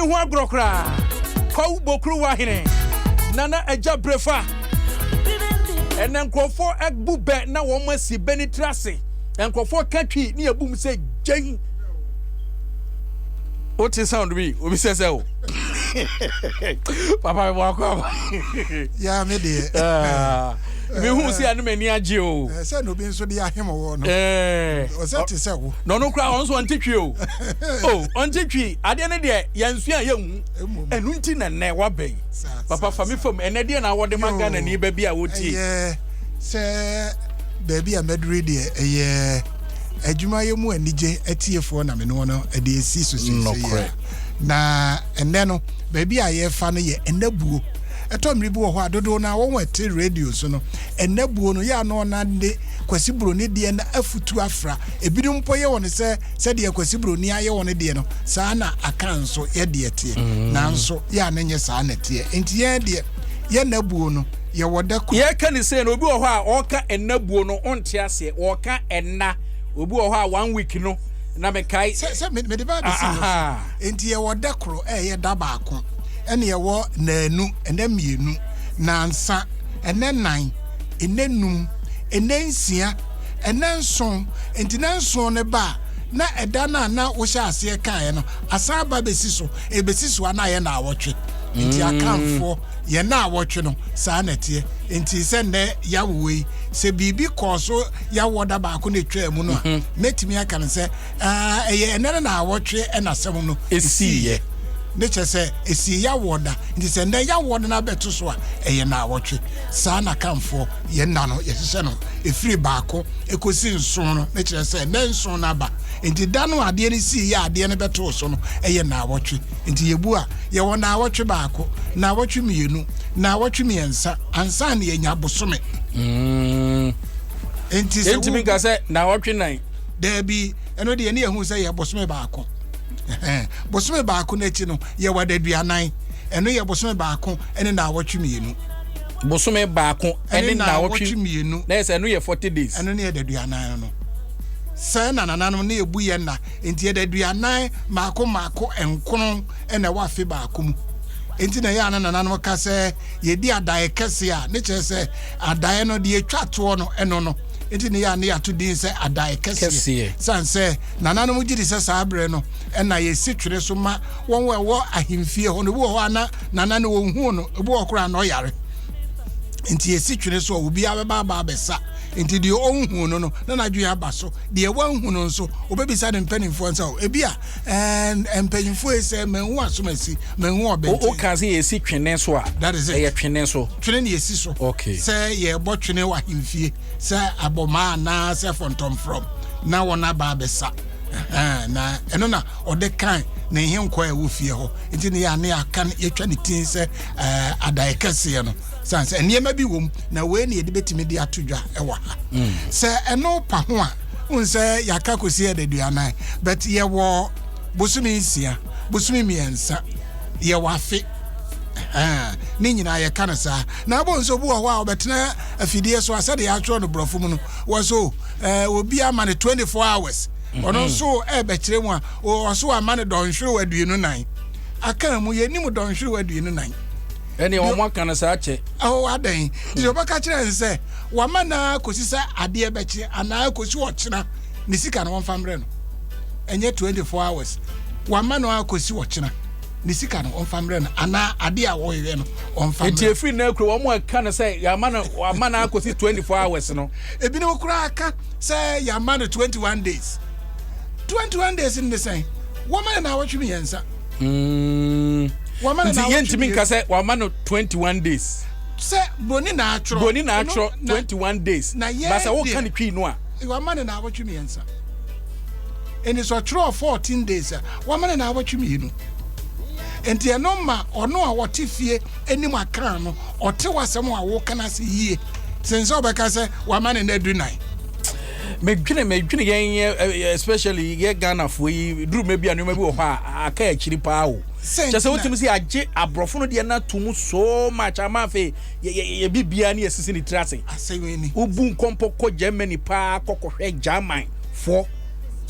Menni ho agorɔ koraa. Kwawu Bokuruwa hene, Nana Agya Brefa. Ɛnɛ nkurɔfoɔ bu bɛ na wɔn asi bɛ ne tiri ase. Nkurɔfoɔ ka twi ne yɛbu mu sɛ gyɛn. Wote sound bi, obi sɛ sɛ o. Papa mi bɔ akɔ aba. Ya me deɛ. Ah, mehu si a ne m'ani agye o. Eh, sɛ na obi nso de ahem wɔ no. Eh. Ɔsɛ te sɛ wo. Na ɔno koraa ɔno nso ɔnte twi o. O ɔnte twi. Adeɛ no deɛ yɛnsua a yɛnhu. Ɛno nti na nnɛ waba yi. Papa fa me fam. Ɛnɛ deɛ na wɔde ma Ghana ni ba bi a wɔtie. Ɛyɛ sɛ baabi a mɛduru deɛ ɛyɛ adwumayɛ mu anigye atiefoɔ na me ne wɔn de asi so seesei a. Na ɛnnɛ no baabi a yɛrefa no yɛ ɛnnabuo. Ɛtɔ mmere bi wɔ hɔ a dodow no ara wɔn a ɛte radio so no, ɛnnabuo no yɛ a na wɔn de Kwasi Broni deɛ no afutu afra. Ebinom mpo yɛ wɔn sɛ sɛdeɛ Kwasi Broni ayɛ wɔn deɛ no, saa na Akan nso yɛ deɛ teɛ. Nanso yɛ a na ɛnyɛ saa na ɛteɛ. Enti yɛn deɛ, yɛn nnabuo no, yɛwɔ da koro. Yɛreka no sei no, obi wɔ hɔ a ɔreka ɛnnabuo no, ɔnte aseɛ. Wɔreka ɛnna. Obi wɔ hɔ a one week no, na mekae. Sɛ sɛ mede ba abɛsi no so. Enti yɛwɔ da koro a ɛyɛ da baako, ɛna yɛwɔ nnanu, ɛnɛ mmienu, nnansa, ɛnɛ nnan, ɛnɛ num, ɛnɛ nsia, ɛnɛ nson. Enti nnanson no ba a, na ɛda no a na wohyɛ aseɛ kaeɛ no asan aba bɛsi so. Ɛbɛsi so a na ayɛ nnawɔtwe. Enti Akanfoɔ, yɛn nnawɔtwe no, saa na ɛteɛ. Enti sɛ nnɛ yɛawo wei, sɛ biribi kɔɔ so yɛawoɔ da baako na ɛtwaa mu no a, mɛtumi aka no sɛ, Ah, ɛyɛ ɛnnɛ no naawɔtwe ɛna asɛm no ɛsiiɛ. Ne kyerɛ sɛ, ɛsii yɛawoɔ da. Nti sɛ nnɛ yɛawoɔ no no abɛto so a, ɛyɛ naawɔtwe. Saa na Akanfoɔ yɛn nna no yɛhyehyɛ no. Ɛfiri baako ɛkɔsi nson no, ne kyerɛ sɛ nnɛ nson no aba. Nti da no a adeɛ no siiɛ a adeɛ no bɛtoo so no, ɛyɛ naawɔtwe. Nti yɛbu a, yɛwɔ naawɔtwe baako, naawɔtwe mmienu, naawɔtwe mmiɛnsa, ansa na yɛanya bosome. Nti sɛ Yɛntumi nka sɛ naawɔtwe nan. Daabi, ɛno deɛ ne yɛhu sɛ yɛ bosome baako. Bosome baako no akyi no, yɛwɔ adaduanan. Ɛno yɛ bosome baako ne naawɔtwe mmienu. Bosome baako ne naawɔtwe mmienu. Na yɛ sɛ ɛno yɛ 40 days. Ɛno ne adaduanan no. Sɛ na nananom ne yɛbu yɛn nna, nti adaduanan mmaako mmaako nkono na ɛwɔ afe baako mu. Nti na ɛyɛ a na nananom ka sɛ yɛdi adaeɛ kɛse a, ne kyerɛ sɛ adaeɛ no deɛ ɛtwa toɔ no ɛno no. Enti ne yɛ a ne yɛato din sɛ Adae Kɛseɛ. Sane sɛ nananom gye di sɛ saa berɛ no na yɛsi twene so ma wɔn a ɛwɔ ahemfie hɔ no. Ebi wɔ hɔ a na nana no wɔnhuu no, ebi wɔ hɔ koraa na ɔyare. Enti yɛsi twene so a obiara bɛba aba abɛsa. Enti deɛ ɔnhuu no no, na n'adwene aba so. Deɛ wanhu no nso, ɔbɛbisa ne mpanimfoɔ sɛ, ebi a ɛɛ mpanyinfoɔ yi sɛ manhu asomasi, manhu ɔbɛnten. Woka sɛ yɛsi twene so a, That is it. ɛyɛ twene so. Twene na yɛsi so. Okay. Sɛ yɛrebɔ twene wɔ ahemfie, sɛ abɔmaa anaa sɛ fɔntɔmfrɔm, na wɔn aba abɛsa. Na ɛno na ɔde kan ne nhenkɔ a ɛwɔ fie hɔ. Nti ne yɛ ane aka yɛtwa ne tin sɛ adae kɛseɛ no. Sane sɛ nneɛma bi wɔ mu, na wei na yɛde bɛtumi de ato dwa wɔ ha. Sɛ ɛno pa ho a, wohu sɛ yɛaka kɔsi adaduanan, but yɛwɔ bosome nsia, bosome mmiɛnsa, yɛwɔ afe. Ne nyinaa yɛka no saa. Na abɔ nso obi wɔ hɔ a ɔbɛtena afidie so a sɛdeɛ yɛatwerɛ no borɔfo mu no, wɔ so obi ama no 24 hours. Ɔno nso ɛbɛkyerɛ mu a, ɔso ama no dɔnhwerew 24. Aka mu yɛnim dɔnhwerew 24. Ɛne wɔn aka no saa kyɛ. Ɛwɔ adɛn? Nti ɔbɛka kyerɛ no sɛ wama no ara kɔsi sɛ adeɛ bɛkye anaa kɔsi ɔkyena ne sika no wɔmfa mmerɛ no. Ɛnyɛ 24 hours. Wama no ara kɔsi ɔkyena ne sika no wɔmfa mmerɛ no anaa adeɛ a wɔhwehwɛ no wɔmfa mmerɛ. Nti efiri nnɛ kuro wɔn a ɛka no sɛ yɛama no wama no akɔsi 24 hours no. Ebinom koraa ka sɛ yɛama no 21 days. 21 days no ne sɛn? Wɔma no naawɔtwe mmiɛnsa. Mm. Nti yɛntumi nka sɛ wama no 21 days. Sɛ broni na atwerɛ. Broni na atwerɛ 21 days. Na yɛ Basa woka ne twi no a. Wama no naawɔtwe mmiɛnsa. Ɛni sɛ ɔtwerɛ 14 days a wama no naawɔtwe mmienu. Nti ɛno ma ɔno a ɔte fie anim akan no ɔte w'asɛm a woka no ase yie sen sɛ ɔbɛka sɛ wama no nna dunan. Medwene medwene yɛn especially yɛ Ghanafoɔ yi duru mɛ bi a nneɛma bi wɔ hɔ a aka akyiri paa o. Kyɛ sɛ wotumi sɛ yɛagye aborɔfo no deɛ no ato mu so much ama afei yɛ biribiara ne yɛsisi ne tiri ase. Wobu nkɔmpɔ kɔ Germany paa kɔkɔhwɛ German foɔ.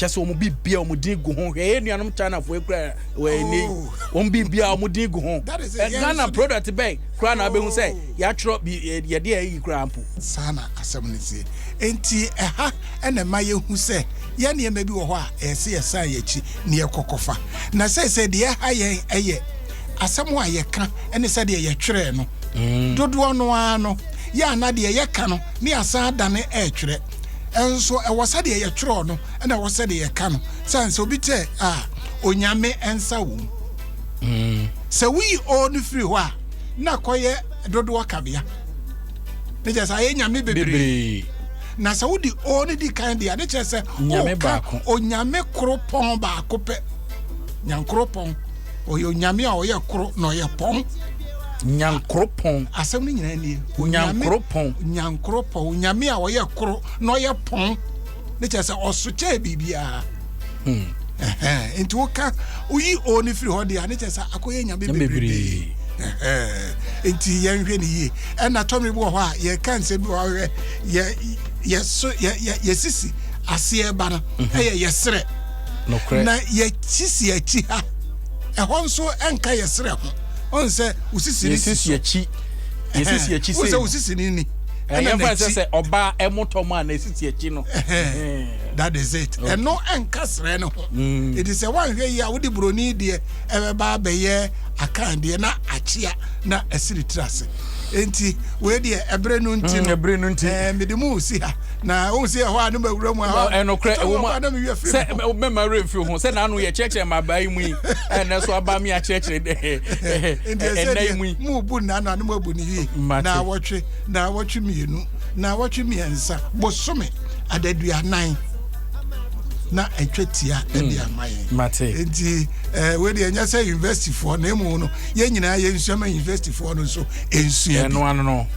Kyɛ sɛ wɔn bibia wɔn din gu ho. Hwɛ yɛn nuanom Chinafoɔ yi koraa wɔ ɛnɛ yi. Wɔn bibia wɔn din gu ho. Ghana product bɛn koraa na abɛhu sɛ yɛatwerɛ bi yɛde ayi koraa mpo. Saa na asɛm no teɛ. Enti ɛha na ɛma yɛhu sɛ yɛn nneɛma bi wɔ hɔ a ɛyɛ sɛ yɛsan yɛn akyi na yɛkɔ kɔfa. Na seesei deɛ ɛha yɛn yɛ asɛm a yɛka ne sɛdeɛ yɛtwerɛɛ no. Dodoɔ no ara no, yɛ a na deɛ yɛka no ne yɛasan adane retwerɛ. Nso ɛwɔ sɛdeɛ yɛtwerɛ no na ɛwɔ sɛdeɛ yɛka no. Sane sɛ obi tɛ a, Onyame nsa wɔ mu. Sɛ woyi O no firi hɔ a, na kɔyɛ dodoɔ kabea. Ne kyerɛ sɛ ayɛ nyame bebree. Na sɛ wode O no di kan deɛ a, ne kyerɛ sɛ woka Onyame koro pɔn baako pɛ. Nyankoropɔn. Ɔyɛ Onyame a ɔyɛ koro na ɔyɛ pɔn. Nyankoropɔn. Asɛm no nyinaa nie. Nyankoropɔn. Nyankoropɔn. Onyame a ɔyɛ koro na ɔyɛ pɔn. Ne kyerɛ sɛ ɔso kyɛɛ biribiara. Hmm. Nti woka woyi o no firi hɔ deɛ a ne kyerɛ sɛ akɔyɛ nyame bebrebe. Nti yɛnhwɛ ne yie. Ɛna tɔmere bi wɔ hɔ a yɛka nsɛm bi wɔ hɔ hwɛ yɛ yɛso yɛ yɛ yɛsisi aseɛ ba no mhm. ɛyɛ yɛserɛ. Na yɛsisi akyi ha ɛhɔ nso ɛnka yɛserɛ ho. Ɔn sɛ wosisi ne si so. Yɛsisi akyi. Yɛsisi akyi sei. Wosɛ wosisi ne ni. Ɛna n'akyi. Sɛ sɛ ɔbaa ɛmotɔ mu a na esisi akyi no. That is it. Ɛno ɛnka srɛ no ho. Eti sɛ wanhwɛ yie a wode buroni deɛ ɛbɛba abɛyɛ akan deɛ na akyea na asiri tiri ase. Enti wei deɛ ɛbere no nti no. Ɛbere no nti. Ɛɛ mede mu si ha na ohun sɛ ɛhɔ a ne ma wura mu a. Ɛnokorɛ ɛwɔ mu a sɛ mɛma werɛ mfi ho sɛ n'ano yɛ kyerɛkyerɛ ma abaa yi mu yi ɛnɛ so aba mi akyerɛkyerɛ ɛnɛ yi mu yi. Mu bu nna na ne mu abu ne yie. Na awɔtwe na awɔtwe mmienu na awɔtwe mmiɛnsa bosome adaduanan na atwa tia ɛde hmm. ama yɛn. Mate. Nti ɛɛ wei deɛ ɛnyɛ sɛ university foɔ na emu no yɛn nyinaa yɛn nsua ma university foɔ no nso nsua bi. Ɛno ano no.